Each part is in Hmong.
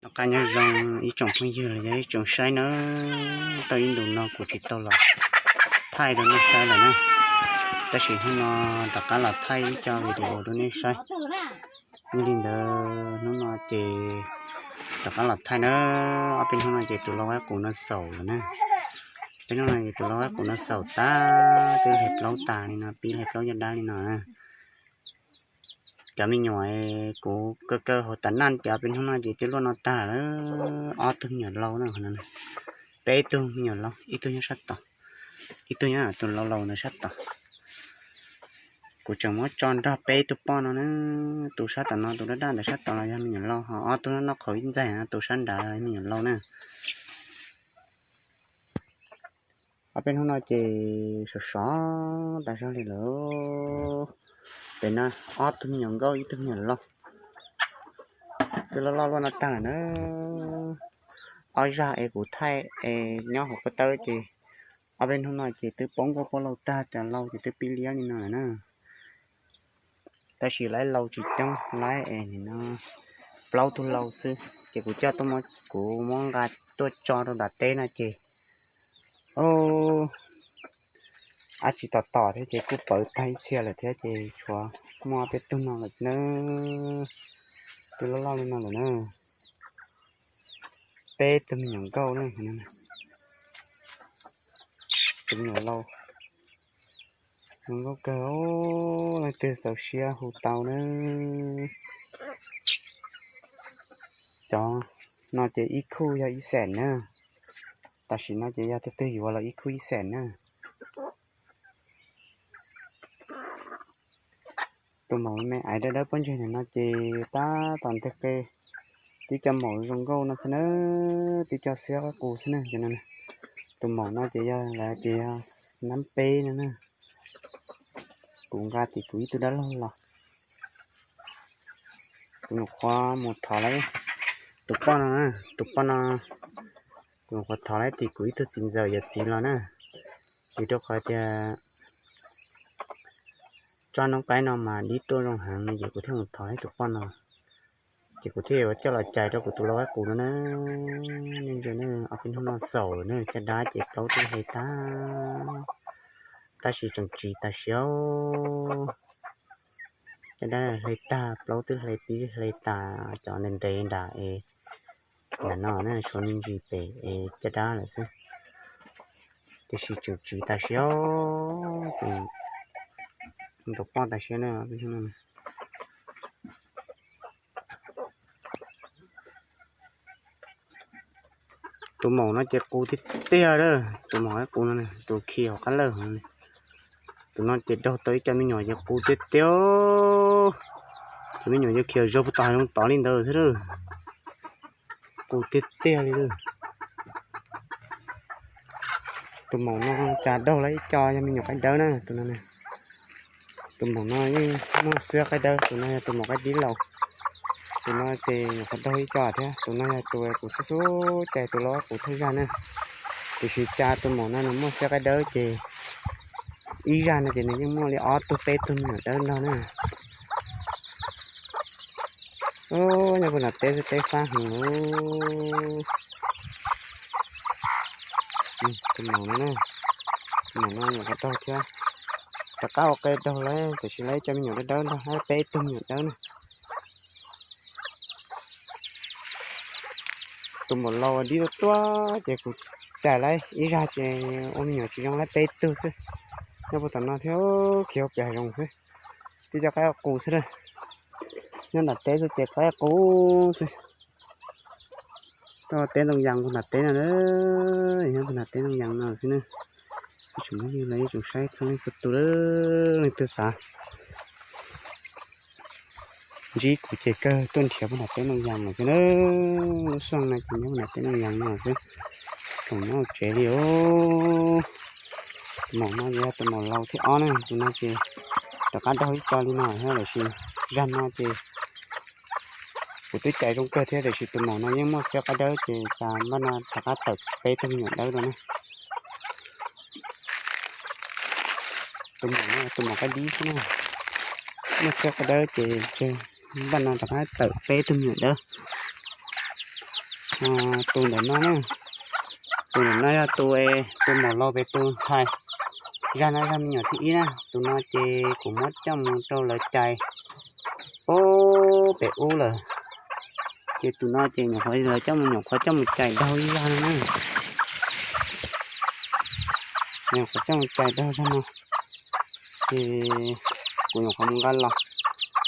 Noj qab nyob zoo ib tsoom phooj ywg los yog ib tsoom saib nawb. Tau ib ntus no kuv tsis tau los thaij rau nej saib lawm na, tab sis hnub no rov qab los thaij ib co video rau nej saib. Yog li ntawd hnub no ces rov qab los thaij na. Ob peb hnub no ces tus lau qaib qus no xaus lawm na. Peb hnub no ces tus lau qaib qus no xaus tag, twb hle plaub tas li no, pib hle plaub caj dab li no na. Cov me nyuam kuv kaw kaw hauv tas naj ces ob peb hnub no ces twb luaj no tag lawm. Ob tug me nyuam lau na, peb tug me nyuam lau, ib tug nyob sab tod, ib tug nyob tus lau laus ntawd sab tod. Kuv tseem muab tso nrog peb tug poj no na, tus sab tom no, tus daj daj ntawd sab tod los yog me nyuam lau, ho ob tug noj qhauv ib ntxaig no, tus sab nrad los me nyuam lau na. Ob peb hnub no ces sov sov tas zog li lawm. Pem no ob tug me nyuam nkauj ib tug me nyuam lau, twb loj loj luaj no tag lawm na. Ob zaj es kuv thaij es nyob hauv ko taw ces ob peb hnub no ces twb poob nkauj poob lau tag, cov lau ces twb pib liab li no lawm na. Tab sis laib lau tsis coob, laib es nim no plaub tug lau xwb ces kuv coj tuaj, kuv muab nqa tuaj tso rau nram teb no ces ab tsi tom tom thiab ces kuj pawv tag ib txhia lawm thiab ces tshuav muaj peb tug no lawm xwb na. Twb loj loj li no lawm na. Peb tug me nyuam nkauj na, tus me nyuam lau zoo nkauj kawg, leej twg xav siab hu tau na. Cov no ces ib khub yog ib xees na, tam sim no ces yog tus twg yuav los ib khub ib xees na. Tus maum me me aiv dawb dawb pob ntseg nim no ces tab tom nteg qe, tib co maum zoo nkauj no xwb na, tib co xiab qaib qus xwb na. Tus maum no ces yog lawv tias yog nab peb no na. Kuv nqa tim kuv ib tug dab laug los, kuv nyuam qhuav mus thov lawv tus poj no, tus poj no, kuv nyuam qhuav thov lawv tim kuv ib tug txiv ntxawm yawm txiv los na, vim rau qhov tias tsob noob qaib no mas dib tuaj zoo heev no ces kuv thiaj mus thov lawv tus poj no, ces kuv thiaj yuav coj los cais rau kuv tus lau qaib qus no na. Nej ntsia na, ob peb hnub no xaus lawm na, caj dab ces plaub twb hle tag, tab sis tseem tsiv tas siab. Caj dab hle tag, plaub twb hle pib hle tas, cov ntev ntev nram es nram no na, tshuav me ntsis pem es caj dab lawm xwb, tiam sis tseem tsiv tas siab, tseem ntaus poj tas siab na. Tus maum no ces qus tiag tiag lawm, tus maum qaib qus no, tus khi hauv qab lawj, tus no ces daug tau ib co me nyuam ces qus tiag tiag. Cov me nyuam ces khi zaug puag tom hav zoov tod li ntawd xwb lawm, qus tiag tiag li lawm. Tus maum no cas daug lawm ib co yog me nyuam qaib dawb na, tus no. Tus maum no yeej muaj xiab qaib dawb, tus no yog tus maum qaib dib laus. Tus no ces nyuam qhuav daug ib co thiab, tus no yog tus kuv xub xub cais tus lau qaib qus thawj zaj na. Tiam sis cas tus maum no nws muaj xiab qaib dawb ces ib zaj no ces nws yeej muaj li ob tug peb tug me nyuam dawb nrog na. Nyob puag nram teb xwb teb fab heev lauj. Tus maum no, tus maum no nyuam qhuav daug thiab, rov qab ua qe daug lawm tiam sis lawv ib co me nyuam dawb dawb nrog, peb tug me nyuam dawb na. Tus maum laus dib tuaj tuaj ces kuv cais lawv ib zaj ces ua me nyuam tsis zoo lawm peb tug xwb. Nyob puag tom no thiab khiav pem hav zoov xwb. Tib co qaib qus xwb na. Nyob nram teb xwb ces qaib qus xwb. Teb ntoo yas puag nram teb no, nyob puag nram teb ntoo yas no xwb na. Ib tsoom phooj ywg los ib tsoom saib txhua leej txhua tus, leej twg xav ntsib kuv ces kawg tuaj nrhiav puag nram teb ntoo yas lawm xwb na. Lub xyoo no ces nyob puag nram teb ntoo yas no xwb, tseem nyob hauv tsev li os. Tus maum no ces yog tus maum laus thib ob na, tus no ces rov qab daug ib co li no thiab, tiam sis zag no ces kuv twb cais zoo kawg thiab, tiam sis tus maum no yeej muaj xiab qaib dawb ces cas npaj no rov qab tawm peb tug me nyuam dawb rau na. Tus maum no tus maum qaib dib xwb na, muaj xiab qaib dawb ces npaj no rov qab tawm peb tug me nyuam dawb. Tus ntawm no na, tus ntawm no yog tus, tus maum laus pem tus ntxhais. Zaj no zaj me nyuam thib ib na, tus no ces kuv muab coj mus rau lawv cais pem ub lawm. Ces tus no ces nyuam qhuav lawv coj mus, nyuam qhuav coj mus cais daug ib zag no na. Nyuam qhuav coj mus cais daug zag no, ces kuv nyuam qhuav mus nqa los,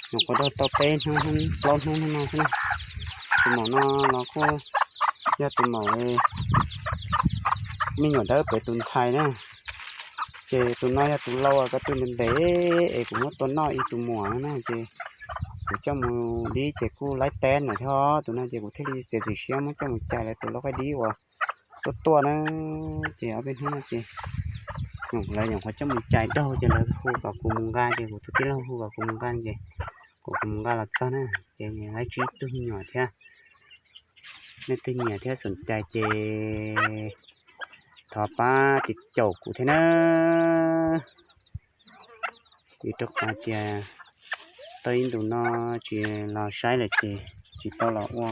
nyuam qhuav daug tau peb hnub plaub hnub no xwb na. Tus maum no los kuj yog tus maum me nyuam dawb pem tus ntxhais na. Ces tus no yog tus laus ko, tus ntev ntev es kuv muab tua noj ib tus muam na, ces kuv coj mus dib ces kuj laib teb na thiab. Tus no ces kuv thiaj li txiav txim siab muab coj mus cais lawv tus lau qaib dib uas tuaj tuaj na. Ces ob peb hnub no ces lawv nyuam qhuav coj mus cais daug ces lawv hu kom kuv mus nqa, ces kuv tus tij laug hu kom kuv mus nqa ces kuv, kuv mus nqa los txog na. Ces laib tsib tug me nyuam thiab. Nej twg nyiam thiab xom cai ces thov pab tiv caum kuv thiab na. Vim rau qhov tias tau ib ntus no tsis los saib lawm ces tsis tau los ua,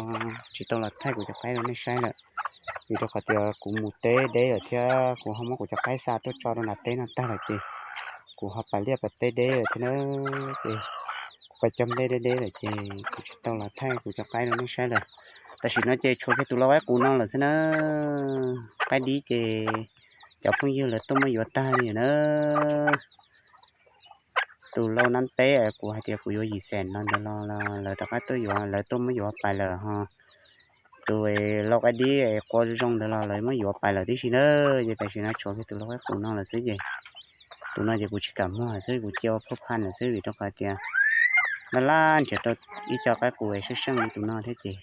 tsis tau los thaij kuv cov qaib rau nej saib lawm. Vim rau qhov tias kuv mus teb deb lawm thiab kuv ho muab kuv cov qaib xa tuaj tso rau nram teb no tag lawm ces kuv ho pais liaj pais teb deb lawm thiab na. Ces kuv pais cog nplej deb deb lawm ces kuv tsis tau los thaij kuv cov qaib rau nej saib lawm. Tam sim no ces tshuav kiag tus lau qaib qus no lawm xwb na. Qaib dib ces cov phooj ywg lawv tuaj muab yuav tag li na. Tus lau nab peb kuv hais tias kuv yuav yim xees no ntawd los lawv rov qab tuaj yuav, lawv tuaj muab yuav pais lawm ho. Tus lau qaib dib qua zoo ntawd los lawv muab yuav pais lawm tib si na. Ces tam sim no tshuav kiag tus lau qaib qus no lawm xwb ces tus no ces kuv tsis kam muag lawm xwb, kuv cia ua phaj phaj lawm xwb vim rau qhov tias laj laj nrhiav rau ib co qaib qus seej seej li tus no thiab ces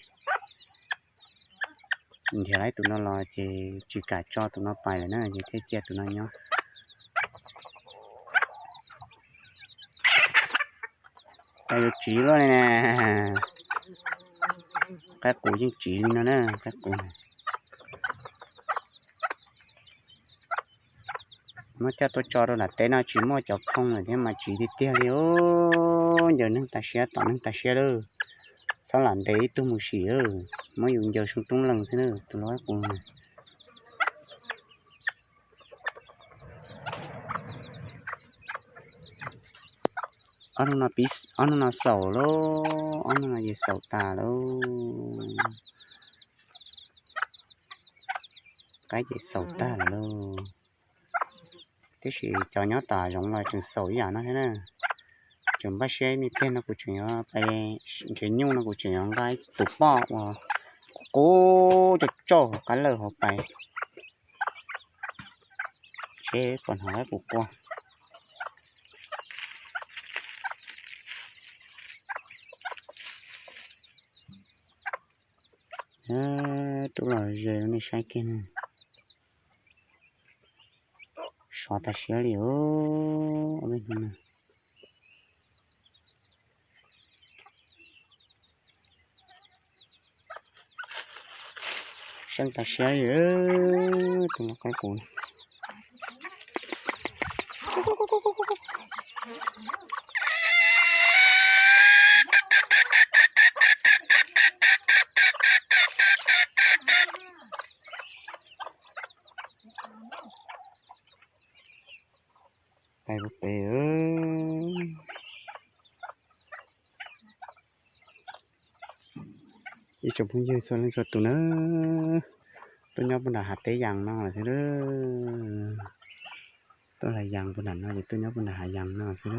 nrhiav laib tus no los ces tsis kam tso tus no pais lawm na, ces thiaj cia tus no nyob. Cas yuav tsiv luaj li na. Qaib qus yeej tsiv li no na, qaib qus. Muab coj tuaj tso rau nram teb no tsis muaj cov khoo lawm thiab mas tsiv tiag tiag li os. Ncaws neeg tas siab tom neeg tas siab lawm. Txhob lam ntes ib tug mus sim lawm, muab yus ncaws soo roob lees xwb na tus lau qaib qus. Ob hnub no, ob hnub no xaus lauj, ob hnub no ces xaus tas lauj. Qaib ces xaus tag lawm lauj. Tiam sis cov nyob tom zoov los tseem xaus ib yam no thiab na. Tseem npaj siab ib me pliag no kuv tseem yuav pais nrhiav nyuj no kuv tseem yuav nqa tus poj uas qub coj tsauj hauv qab lawj hauv pais seb puas hnov qaib qus qua. Rub los ze rau nej saib kiag na. Sov tas siab li os. Seej tas siab li tus lau qaib qus. Pais pem. Ib tsoom phooj ywg txhua leej txhua tus na, tuaj nyob puag nram hav teb yas no lawm xwb. Tuaj hav yas puag nram no ces tuaj nyob puag nram hav yas no xwb.